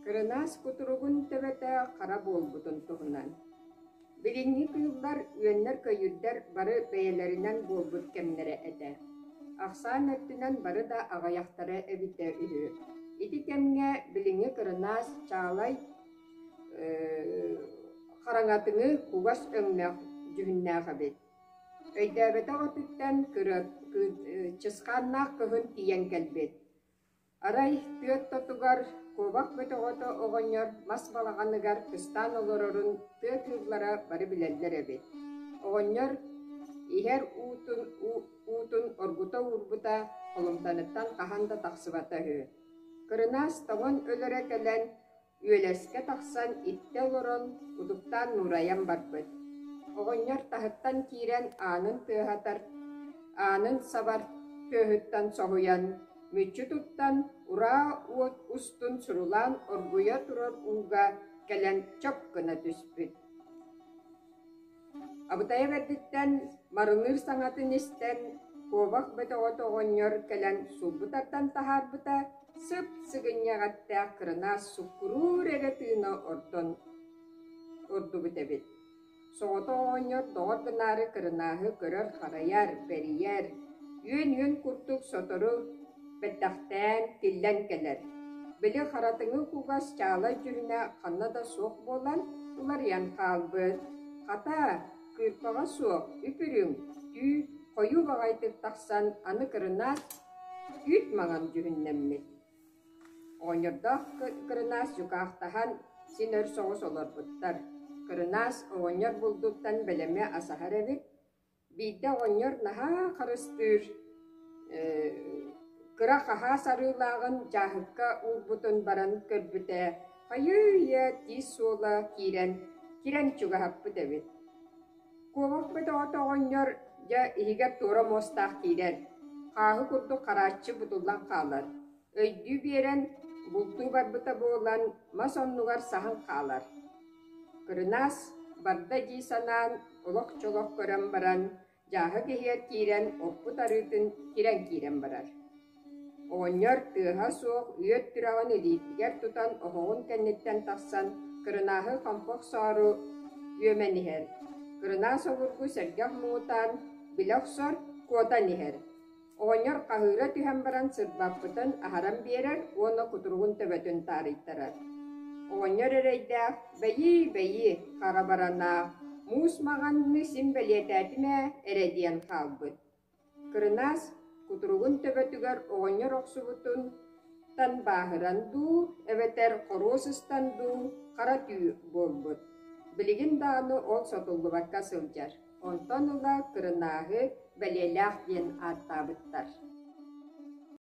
Кырынаас кутуругун төбөтө хара буолбутун туһунан. Билиҥҥи кыыллар, үөннэр-көйүүрдэр бары бэйэлэринэн буолбут кэмнэрэ этэ. Ахсаан өттүнэн бары да аҕыйахтара эбитэ үһү. Ити кэмҥэ билиҥҥи кырынаас чаалай хараҥатыҥы кугас өҥнөөх дьүһүннээх эбит. Өйдөөбөтөх өттүттэн чысхааннаах кыһын тиийэн кэлбит. Арай тыа ортотугар куобах бөтөҕөтө оҕонньор мас балаҕаныгар кыстаан олорорун тыа кыыллара бары билэллэр эбит. Оҕонньор иһэр уутун, уутун оргута уурбута холумтаныттан хаһан да тахсыбата үһү. Кырынаас тоҥон өлөрө кэлэн Үөлэскэ тахсан иттэ олорон, утуктаан нуурайан барбыт. Оҕонньор таһыттан киирэн аанын тыаһатар, аанын сабар тыаһыттан соһуйан, мүччү туттан, ураа уот устун сурулаан оргуйа турар ууга кэлэн чоп гына түспүт. Абытайа бэрдиттэн марылыыр саҥатын истэн, куобах бөтөҕөтө оҕонньор кэлэн сулбу тардан таһаарбыта, сып-сыгынньах эттээх кырынаас суккуруур эрэ тыына ордон ордубут эбит. Соҕотох оҕонньор доҕор гынаары кырынааһы көрөр-харайар, бэрийэр, үөн-үөн курдук сотору бэттэхтээн тиллэн кэлэр. Били харатыҥы кугас чаалай дьүһүнэ ханна да суох буолан уларыйан хаалбыт. Хата, кыырпаҕа суох үп-үрүҥ, түү хойуу баҕайытык тахсан аны кырынаас үүт маҥан дьүһүннэммит. Оҕонньордоох кырынаас дьукаахтаһан син өр соҕус олорбуттар. Кырынаас оҕонньор булдуттан бэлэми асаһар эбит, Биирдэ оҕонньор наһаа харыстыыр кыра хаһаас арыылааҕын дьааһыкка уурбутун баран көрбүтэ, хайыы-үйэ тиис суола киирэн, кирэн чугаһаппыт эбит. Куобах бөтөҕөтө оҕонньор дьэ иһигэр туора муостаах киирэр, хааһы курдук харааччы бутуллан хаалар. Өйдүү биэрэн, бултуу барбыта буолан, мас оннугар саһан хаалар. Кырынаас барда дии санаан, олох-чолох көрөн баран, дьааһык иһигэр киирэн оппут арыытын кирэн киирэн барар. Оҕонньор тыаһа суох үөт түрэҕин илиитигэр тутан оһоҕун кэнниттэн тахсан кырынааһы хампа охсоору үөмэн иһэр. Кырынаас обургу сэргэх муҥутаан билэ охсор, куотан иһэр. Оҕонньор хаһыыра түһэн баран сырбаппытын аһаран биэрэр уонна кутуругун төбөтүн таарыйтарар. Оҕонньор эрэйдээх «Бэйии, бэйии, хара баранаах, муус маҕанны син бэлиэтээтим ээ» эрэ диэн хаалбыт. Кырынаас кутуругун төбөтүгэр оҕонньор охсубутун тан бааһыран дуу, эбэтэр хоруо сыстан дуу хара түү буолбут. Билигин даҕаны ол сотуллубакка сылдьар. Онтон ыла кырынааһы бэлиэлээх диэн ааттаабыттар.